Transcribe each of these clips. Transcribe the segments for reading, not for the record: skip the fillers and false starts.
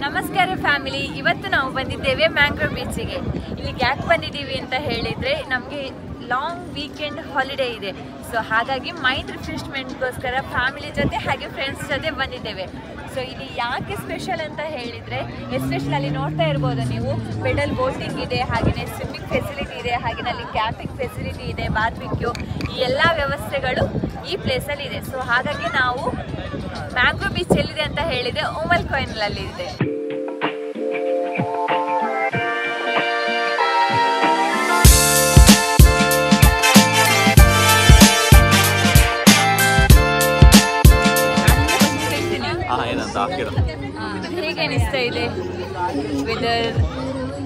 ನಮಸ್ಕಾರ ಫ್ಯಾಮಿಲಿ, ಇವತ್ತು ನಾವು ಬಂದಿದ್ದೇವೆ ಮ್ಯಾಂಗ್ರೋವ್ ಬೀಚಿಗೆ. ಇಲ್ಲಿಗೆ ಯಾಕೆ ಬಂದಿದ್ದೀವಿ ಅಂತ ಹೇಳಿದರೆ ನಮಗೆ ಲಾಂಗ್ ವೀಕೆಂಡ್ ಹಾಲಿಡೇ ಇದೆ. ಸೊ ಹಾಗಾಗಿ ಮೈಂಡ್ ರಿಫ್ರೆಶ್ಮೆಂಟ್ಗೋಸ್ಕರ ಫ್ಯಾಮಿಲಿ ಜೊತೆ ಹಾಗೆ ಫ್ರೆಂಡ್ಸ್ ಜೊತೆ ಬಂದಿದ್ದೇವೆ. ಸೊ ಇಲ್ಲಿ ಯಾಕೆ ಸ್ಪೆಷಲ್ ಅಂತ ಹೇಳಿದರೆ, ಎಸ್ಪೆಷಲ್ ಅಲ್ಲಿ ನೋಡ್ತಾ ಇರ್ಬೋದು ನೀವು, ಪೆಡಲ್ ಬೋಟಿಂಗ್ ಇದೆ, ಹಾಗೆಯೇ ಸ್ವಿಮ್ಮಿಂಗ್ ಫೆಸಿಲಿಟಿ ಇದೆ, ಹಾಗೆಯೇ ಅಲ್ಲಿ ಕ್ಯಾಂಪಿಂಗ್ ಫೆಸಿಲಿಟಿ ಇದೆ, ಬಾರ್ಬಿಕ್ಯೂ, ಈ ಎಲ್ಲ ವ್ಯವಸ್ಥೆಗಳು ಈ ಪ್ಲೇಸಲ್ಲಿ ಇದೆ. ಸೊ ಹಾಗಾಗಿ ನಾವು ಮ್ಯಾಂಗ್ರೋವ್ ಬೀಚ್ ಎಲ್ಲಿದೆ ಅಂತ ಹೇಳಿದರೆ ಉಮಲ್ ಕೊಯಿಲಲ್ಲಿ ಇದೆ. ಹೇಗೆ ಅನಿಸ್ತಾ ಇದೆ ವೆದರ್?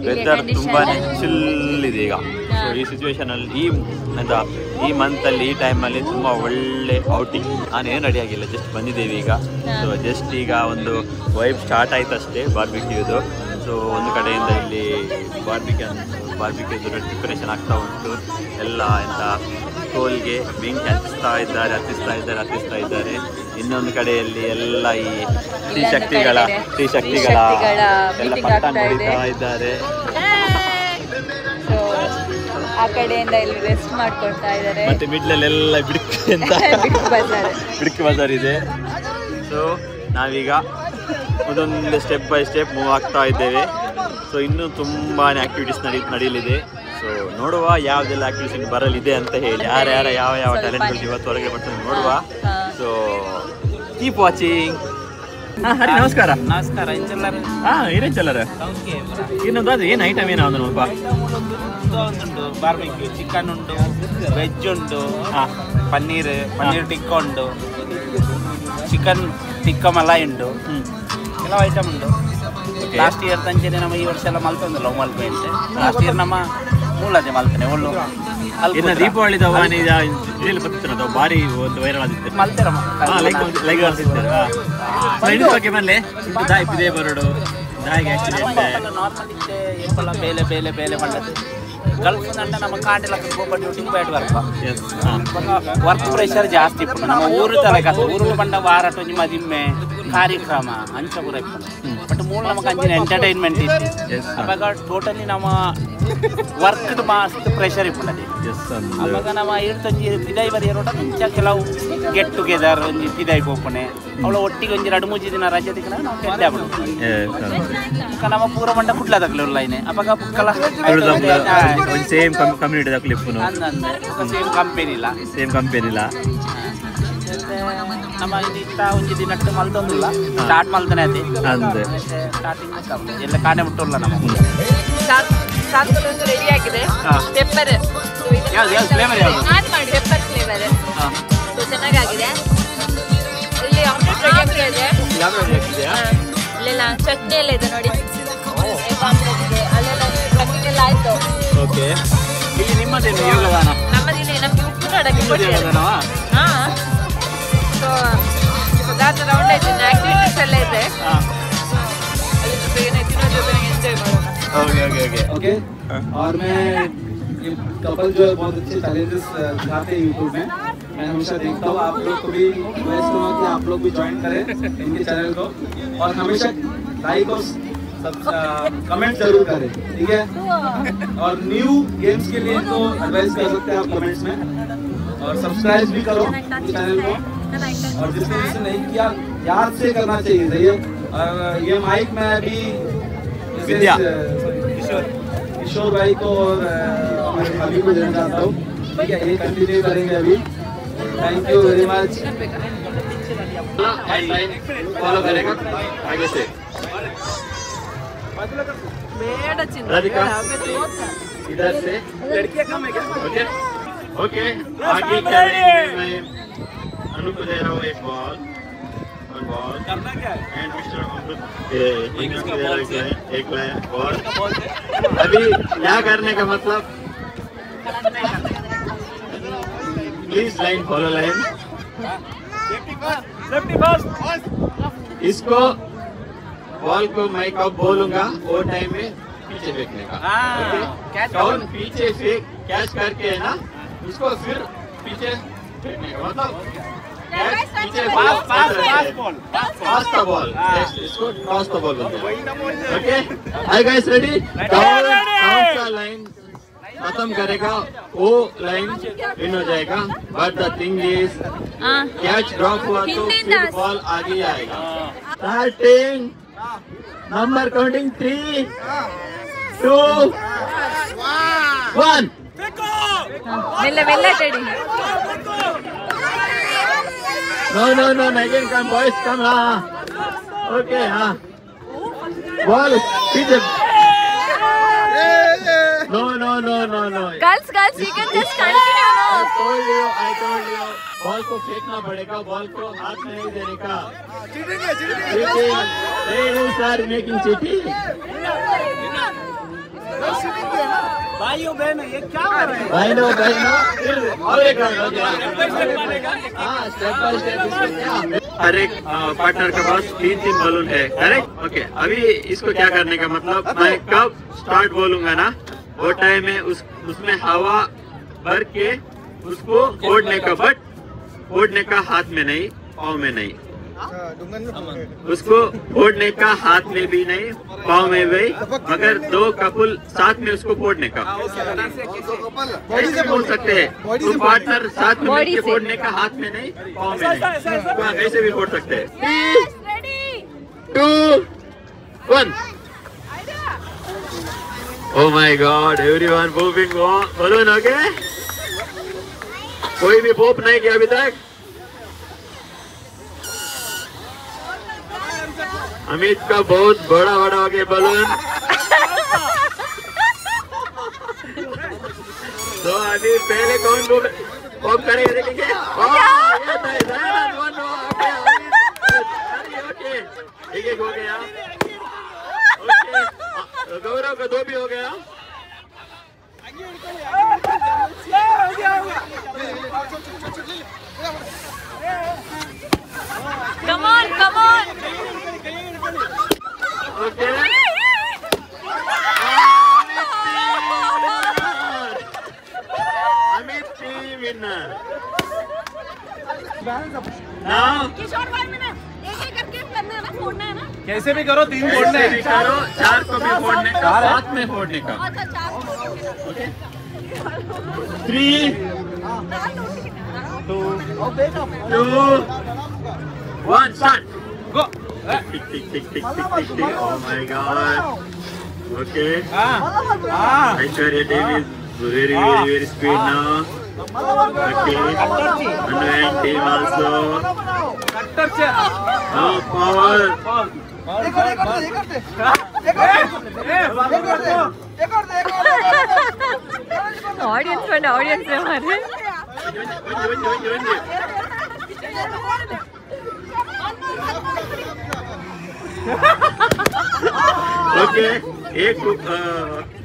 ವೆದರ್ ತುಂಬಾನೇ ಚಿಲ್ ಇದೆ ಈಗ. ಸೊ ಈ ಸಿಚುವೇಶನ್ ಅಲ್ಲಿ, ಈ ಎಂತ ಈ ಮಂತ್ ಅಲ್ಲಿ, ಈ ಟೈಮ್ ಅಲ್ಲಿ ತುಂಬಾ ಒಳ್ಳೆ ಔಟಿಂಗ್. ನಾನೇನು ರೆಡಿ ಆಗಿಲ್ಲ, ಜಸ್ಟ್ ಬಂದಿದ್ದೇವೆ ಈಗ. ಸೊ ಜಸ್ಟ್ ಈಗ ಒಂದು ವೈಬ್ ಸ್ಟಾರ್ಟ್ ಆಯ್ತು ಅಷ್ಟೇ ಬಾರ್ಬಿಕ್ಯೂದು. ಸೊ ಒಂದು ಕಡೆಯಿಂದ ಇಲ್ಲಿ ಬಾರ್ಬಿಕ್ಯೂದು ಪ್ರಿಪರೇಷನ್ ಆಗ್ತಾ ಉಂಟು. ಎಲ್ಲ ಎಂತ ಕೋಲ್ಗೆ ಬೆಂಕಿ ಹತ್ತಿಸ್ತಾ ಇದ್ದಾರೆ, ಹತ್ತಿಸ್ತಾ ಇದ್ದಾರೆ, ಹತ್ತಿಸ್ತಾ ಇದ್ದಾರೆ. ಇನ್ನೊಂದು ಕಡೆಯಲ್ಲಿ ಎಲ್ಲ ಈ ಶ್ರೀಶಕ್ತಿಗಳ ಎಲ್ಲ ಪಟ್ಟಣ ಹೊಡಿತಾ ಇದ್ದಾರೆ. ಆ ಕಡೆಯಿಂದ ಇಲ್ಲಿ ರೆಸ್ಟ್ ಮಾಡ್ಕೊಳ್ತಾ ಇದ್ದಾರೆ. ಮತ್ತೆ ಮಿಡ್ಲಲ್ಲಿ ಎಲ್ಲ ಬಿಡ್ಕು ಅಂತ ಬಿಡ್ಕು ಬಜಾರ್ ಇದೆ. ಸೊ ನಾವೀಗ ಒಂದೊಂದು ಸ್ಟೆಪ್ ಬೈ ಸ್ಟೆಪ್ ಮೂವ್ ಆಗ್ತಾ ಇದ್ದೇವೆ. ಸೊ ಇನ್ನೂ ತುಂಬಾ ಆಕ್ಟಿವಿಟೀಸ್ ನಡೆಯಲಿದೆ. ಸೊ ನೋಡುವ ಯಾವುದೆಲ್ಲ ಆಕ್ಟಿವಿಟೀಸ್ ಬರಲಿದೆ ಅಂತ ಹೇಳಿ, ಯಾರ್ಯಾರ ಯಾವ ಯಾವ ಟ್ಯಾಲೆಂಟ್ಗಳು ಇವತ್ತು ಹೊರಗೆ ಬರ್ತದೆ ನೋಡುವ. So keep watching. ಹರಿ ನಮಸ್ಕಾರ. ನಮಸ್ಕಾರ. ಹಾ, ಏನೇನು ಚಲ್ಲರ ಇನ್ನೊಂದು ಅದು ಏನು ಐಟಮ್ ಏನೋ ಒಂದು ನೋಡಪ್ಪ. ಉಂಟು ಬಾರ್ಬಿಕ್ಯೂ, ಚಿಕನ್ ಉಂಟು, ವೆಜ್ ಉಂಟು, ಪನ್ನೀರ್ ಪನ್ನೀರ್ ಟಿಕ್ಕ ಉಂಟು, ಚಿಕನ್ ಟಿಕ್ಕ ಮಲಾಯ್ ಉಂಟು, ಕೆಲವು ಐಟಮ್ ಉಂಟು. ಲಾಸ್ಟ್ ಇಯರ್ ತಂಚೆನೆ ನಮ್ಮ ಈ ವರ್ಷ ಎಲ್ಲ ಮಲ್ತೊಂದಿಲ್ಲ ಮಲ್ಪೆ. ಲಾಸ್ಟ್ ಇಯರ್ ನಮ್ಮ ಮೂಲದೆ ಮಲ್ತನೆ ಒಳ್ಳು. ಇನ್ನು ದೀಪಾವಳಿ ಬಾರಿ ಒಂದು ವೈರಲ್ ಆಗಿತ್ತು. ಲೈಕ್ ಬಗ್ಗೆ ಬಂದೆ ದಾಯಿ ಬಿದೆ ಬರೋಡು ದಾಯಿಗೆ ನಾರ್ಮಲ್ ಇತ್ತೆ ಏಪಲ್ಲ ಬೇಲೆ ಬೇಲೆ ಬೇಲೆ ಮಂಡದು ಗಲ್ಫ್ ನಂಡ ನಮ್ಮ ಕಾಂಡೆಲ್ಲ ಡ್ಯೂಟಿ ಬೇಡ ಬರ್ಪ ವರ್ಕ್ ಪ್ರೆಷರ್ ಜಾಸ್ತಿ ಇಪ್ಪು. ನಮ್ಮ ಊರು ತಲೆ ಕಷ್ಟ. ಊರು ಬಂಡ ವಾರಾಟ ನಿಮ್ಮ ದಿಮ್ಮೆ ಕಾರ್ಯಕ್ರಮ ಅಂಚ ಪೂರ ಇಪ್ಪು. ಬಟ್ ಮೂಲ ನಮಗೆ ಅಂಚಿನ ಎಂಟರ್ಟೈನ್ಮೆಂಟ್ ಇತ್ತು. ಅವಾಗ ಟೋಟಲಿ ನಮ್ಮ ವರ್ಕ್ ಮಸ್ತ್ ಪ್ರೆಷರ್ ಇಪ್ಪುಂಡದೆ. ಅವಾಗ ನಮ್ಮ ಇರ್ತೊಂಜಿ ಪಿದಾಯಿ ಬರೆಯೋಟ ಇಂಚ ಕೆಲವು ಗೆಟ್ ಟುಗೆದರ್ ಒಂಜಿ ಪಿದಾಯಿ ಪೋಪುನೆ ಅವಳ ಒಟ್ಟಿಗೆ ಒಂಜಿ ಎರಡು ಮೂಜಿ ದಿನ ರಜೆ ದಿಕ್ಕ ನಾವು ಕೆಡ್ಡೆ ಆಗ್ಬಿಡು. ನಮ್ಮ ಪೂರ ಮಂಡ ಕುಡ್ಲದಕ್ಲೆ ಉಲ್ಲೈನೆ ಅವಾಗ ಬುಕ್ಕಲ ಸೇಮ್ ಕಮ್ಯುನಿಟಿ ದಕ್ಲೆ ಇಪ್ಪುನು ಸೇಮ್ ಕಂಪೆನಿ ಇಲ್ಲ, ಸೇಮ್ ಕಂಪೆನಿ ಇಲ್ಲ. ನಮ್ಮ ಇತ್ತ ಒಂಜಿ ದಿನಟ್ಟು ಮಲ್ತೊಂದಿಲ್ಲ, ಸ್ಟಾರ್ಟ್ ಮಲ್ತನೆ ಅದೇ ಸ್ಟಾರ್ಟಿಂಗ್ ಎಲ್ಲ ಕಾಣೆ ಬಿಟ್ಟುಲ್ಲ. ನಮ್ಮ ಸಾಕುಲೊಂದು ರೆಡಿ ಆಗಿದೆ. ಪೆಪ್ಪರ್ ಪೆಪ್ಪರ್ ಫ್ಲೇವರ್ ಚೆನ್ನಾಗಾಗಿದೆ. ಇಲ್ಲಿ ಆಮ್ಲೆಟ್ ರೆಡಿ ಆಗ್ತಾ ಇದೆ. ಇಲ್ಲೆಲ್ಲ ಚಟ್ನಿ ಎಲ್ಲ ಇದೆ ನೋಡಿ, ಆಮ್ಲೆಟ್ ಇದೆ, ಅಲ್ಲೆಲ್ಲ ಕಟ್ಟಿಂಗ್ ಎಲ್ಲ ಆಯ್ತು. ಓಕೆ, ಇಲ್ಲಿ ನಿಮ್ಮದೇನು ಯೋಗದಾನ? ನಮ್ಮದಿಲ್ಲಿ ನಮ್ಗೆ ಉಪ್ಪು ನೋಡಕ್ಕೆ ಕೊಟ್ಟಿದ್ದಾರೆ. ಹಾ, ಸೊ ರೌಂಡ್ ಆಯ್ತು, ಆಕ್ಟಿವಿಟೀಸ್ ಎಲ್ಲ ಇದೆ. ಅದ್ರ ಜೊತೆಗೆ ತಿನ್ನೋ ಜೊತೆಗೆ ಎಂಜಾಯ್ ಮಾಡೋಣ. Okay okay okay okay. और मैं ये कपल जो है बहुत अच्छे चैलेंजेस दिखाते हैं यूट्यूब में, मैं हमेशा देखता हूँ। आप लोग को भी रिक्वेस्ट करूँगा कि आप लोग भी ज्वाइन करें इनके चैनल को, और हमेशा लाइक और सब कमेंट जरूर करें, ठीक है। और न्यू गेम्स के लिए तो एडवाइस कर सकते हैं आप कमेंट्स में, और सब्सक्राइब भी करो चैनल को। और जिसने जिसने नहीं किया याद से करना चाहिए, सही है। और ये माइक मैं अभी विद्या किशोर भाई को और हमारे भाभी को देना चाहता हूँ, ठीक है। ये कंटिन्यू करेंगे अभी। Thank you very much. Follow करेगा आगे से राधिका इधर से लड़कियाँ कम है क्या? ओके ओके, आगे करेंगे। मैं अनु को दे रहा हूँ एक बॉल बॉल करना क्या है? एंड मिस्टर अमृत एक बॉल। अभी क्या करने का मतलब? Please line follow line. Safety first. इसको बॉल को मैं कब बोलूंगा वो टाइम में पीछे फेंकने का। कौन पीछे फेंक कैच करके है ना, उसको फिर पीछे फेंकने का, मतलब Pass pass ball, pass the ball. इसको टॉस the ball बोलते हैं। Okay hi guys, ready? कौन सा लाइन खत्म करेगा वो लाइन विन हो जाएगा। But the thing is catch drop हुआ तो फिर बॉल आगे आएगा। Starting number counting 3 2 1. मेल्ला मेल्ला teddy. No no no, again come boys, come. हाँ ओके, हाँ बॉल पीछे। No no no no no, girls girls you can just continue. No, I told you ball को फेंकना पड़ेगा, बॉल को हाथ में नहीं देने का। चीटिंग है, cheating. Ladies are making cheating. भाइयों बहनों ये क्या हो रहा है? बहनों बहनों और एक राउंड हो गया। हाँ, स्टेप बाय स्टेप इसको क्या, हर एक पार्टनर के पास 3-3 बलून है, करेक्ट? ओके, अभी इसको क्या करने का मतलब, मैं कब स्टार्ट बोलूंगा ना, वो टाइम में उसमें हवा भर के उसको फोड़ने का, बट फोड़ने का हाथ में नहीं, पाँव में नहीं। उसको फोड़ने का हाथ में भी नहीं, पाँव में भी, मगर दो कपल साथ में उसको फोड़ने का। ऐसे बोल सकते हैं, तो पार्टनर साथ में मिलके फोड़ने का, हाथ में नहीं, पाँव में नहीं, ऐसे भी फोड़ सकते हैं। 3 2 1. Oh my God, everyone moving balloon. Okay, कोई भी पॉप नहीं किया अभी तक। अमित का बहुत बड़ा बड़ा हो गया बलून। तो अभी पहले कौन पॉप करेगा देखेंगे। ओके, एक हो गया। ओके, गौरव का 2 भी हो गया। Come on, come on. Okay. Amit team winner. Now Kishore भाई मैंने एक एक करके करना है ना, फोड़ना है ना? कैसे भी करो, 3 फोड़ने हैं। करो, 4 को भी फोड़ने का, साथ में फोड़ने का। अच्छा, 4 को। Okay, 3 2 1 start. Go. Tick tick tick tick tick tick tick. Oh my God. Okay. Aishwarya team is very very very speed now. Okay. Anand team also. No power. Audience one, audience हमारे। Okay, एक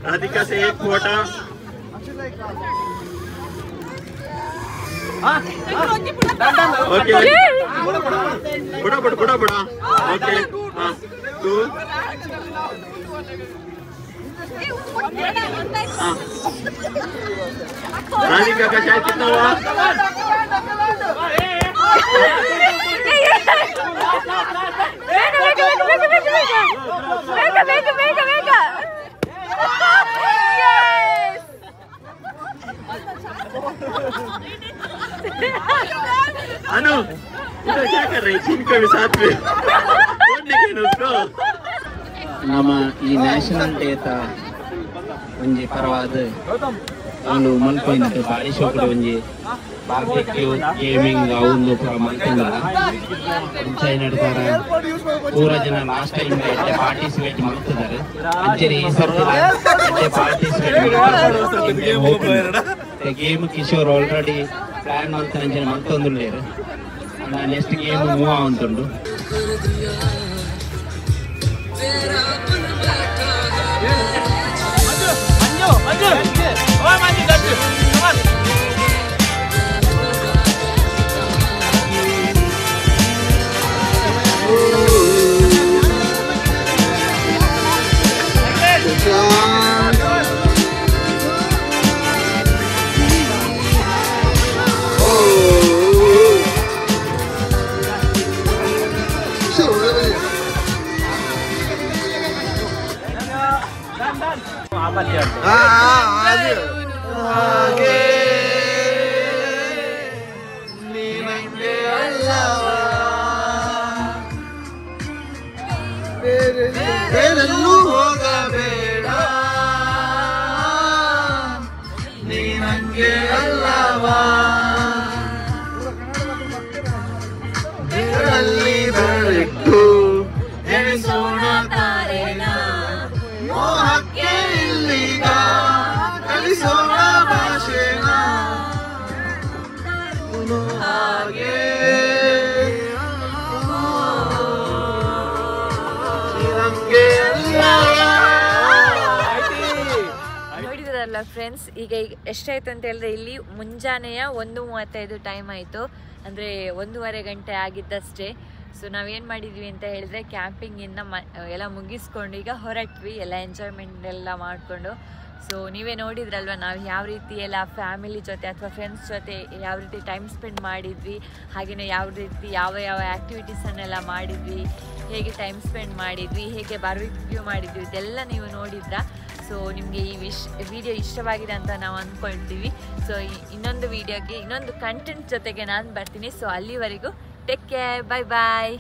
राधिका से एक फोटा। Okay, बड़ा बड़ा बड़ा बड़ा। Okay, हाँ, 2 हाँ, राधिका का शायद कितना हुआ? अनु, इधर क्या कर रही? चीन के भी साथ में उसको। ನಮ್ಮ ಈ ನ್ಯಾಷನಲ್ ಡೇತ ಒಂಜಿ ಪರವಾದ ಒಂದು ಮಲ್ಪೊಂದು ಬಾರಿ ಶೋಕುಡು ಒಂಜಿ ಬಾರ್ಬೆಕ್ಯೂ ಗೇಮಿಂಗ್ ಅವು ಪೂರ ಮಲ್ತಂದಲ್ಲ ಅಂಚ ಪೂರ ಜನ ಲಾಸ್ಟ್ ಟೈಮ್ ಎಡ್ಡೆ ಪಾರ್ಟಿಸಿಪೇಟ್ ಮಲ್ತಿದ್ದಾರೆ. ಅಂಚನೆ ಈ ಸರ್ತಿ ಎಡ್ಡೆ participate game Kishore already plan ಮಲ್ತನ ಅಂಚನೆ ಮಲ್ತೊಂದುಲ್ಲೇರು. ನೆಕ್ಸ್ಟ್ ಗೇಮ್ ಮೂವ್ ಆವೊಂದುಂಡು. ಆ ಪದ್ಯ ಬೇರೆಲ್ಲೂ ಹೋಗಬೇಡ ನೀನಂಗೆ ಅಲ್ಲವಾ ಬೆರಳಲ್ಲಿ ಬೆರಳಿಟ್ಟು ಎಣಿಸೋಣ ತಾರೇನ ಮೋಹಕ್ಕೆ ಇಲ್ಲಿಗ ಕಲಿಸೋಣ ಭಾಷೆನ ಹಾಗೆ ನೋಡಿದ್ರಲ್ಲ ಫ್ರೆಂಡ್ಸ್, ಈಗ ಎಷ್ಟಾಯ್ತು ಅಂತ ಹೇಳಿದ್ರೆ ಇಲ್ಲಿ ಮುಂಜಾನೆಯ 1:35 ಟೈಮ್ ಆಯಿತು, ಅಂದರೆ 1.5 ಗಂಟೆ ಆಗಿದ್ದಷ್ಟೇ. ಸೊ ನಾವೇನು ಮಾಡಿದ್ವಿ ಅಂತ ಹೇಳಿದ್ರೆ ಕ್ಯಾಂಪಿಂಗಿಂದ ಎಲ್ಲ ಮುಗಿಸ್ಕೊಂಡು ಈಗ ಹೊರಟ್ವಿ, ಎಲ್ಲ ಎಂಜಾಯ್ಮೆಂಟ್ ಎಲ್ಲ ಮಾಡಿಕೊಂಡು. ಸೊ ನೀವೇ ನೋಡಿದ್ರಲ್ವ ನಾವು ಯಾವ ರೀತಿ ಎಲ್ಲ ಫ್ಯಾಮಿಲಿ ಜೊತೆ ಅಥವಾ ಫ್ರೆಂಡ್ಸ್ ಜೊತೆ ಯಾವ ರೀತಿ ಟೈಮ್ ಸ್ಪೆಂಡ್ ಮಾಡಿದ್ವಿ, ಹಾಗೆಯೇ ಯಾವ ರೀತಿ ಯಾವ ಯಾವ ಆ್ಯಕ್ಟಿವಿಟೀಸನ್ನೆಲ್ಲ ಮಾಡಿದ್ವಿ, ಹೇಗೆ ಟೈಮ್ ಸ್ಪೆಂಡ್ ಮಾಡಿದ್ವಿ, ಹೇಗೆ ಬಾರ್ಬಿಕ್ಯೂ ಮಾಡಿದ್ವಿ, ಇದೆಲ್ಲ ನೀವು ನೋಡಿದ್ರ. ಸೊ ನಿಮಗೆ ಈ ವಿಡಿಯೋ ಇಷ್ಟವಾಗಿದೆ ಅಂತ ನಾವು ಅಂದ್ಕೊಳ್ತೀವಿ. ಸೊ ಇನ್ನೊಂದು ವಿಡಿಯೋಗೆ ಇನ್ನೊಂದು ಕಂಟೆಂಟ್ ಜೊತೆಗೆ ನಾನು ಬರ್ತೀನಿ. ಸೊ ಅಲ್ಲಿವರೆಗೂ ಟೇಕ್ ಕೇರ್, ಬಾಯ್ ಬಾಯ್.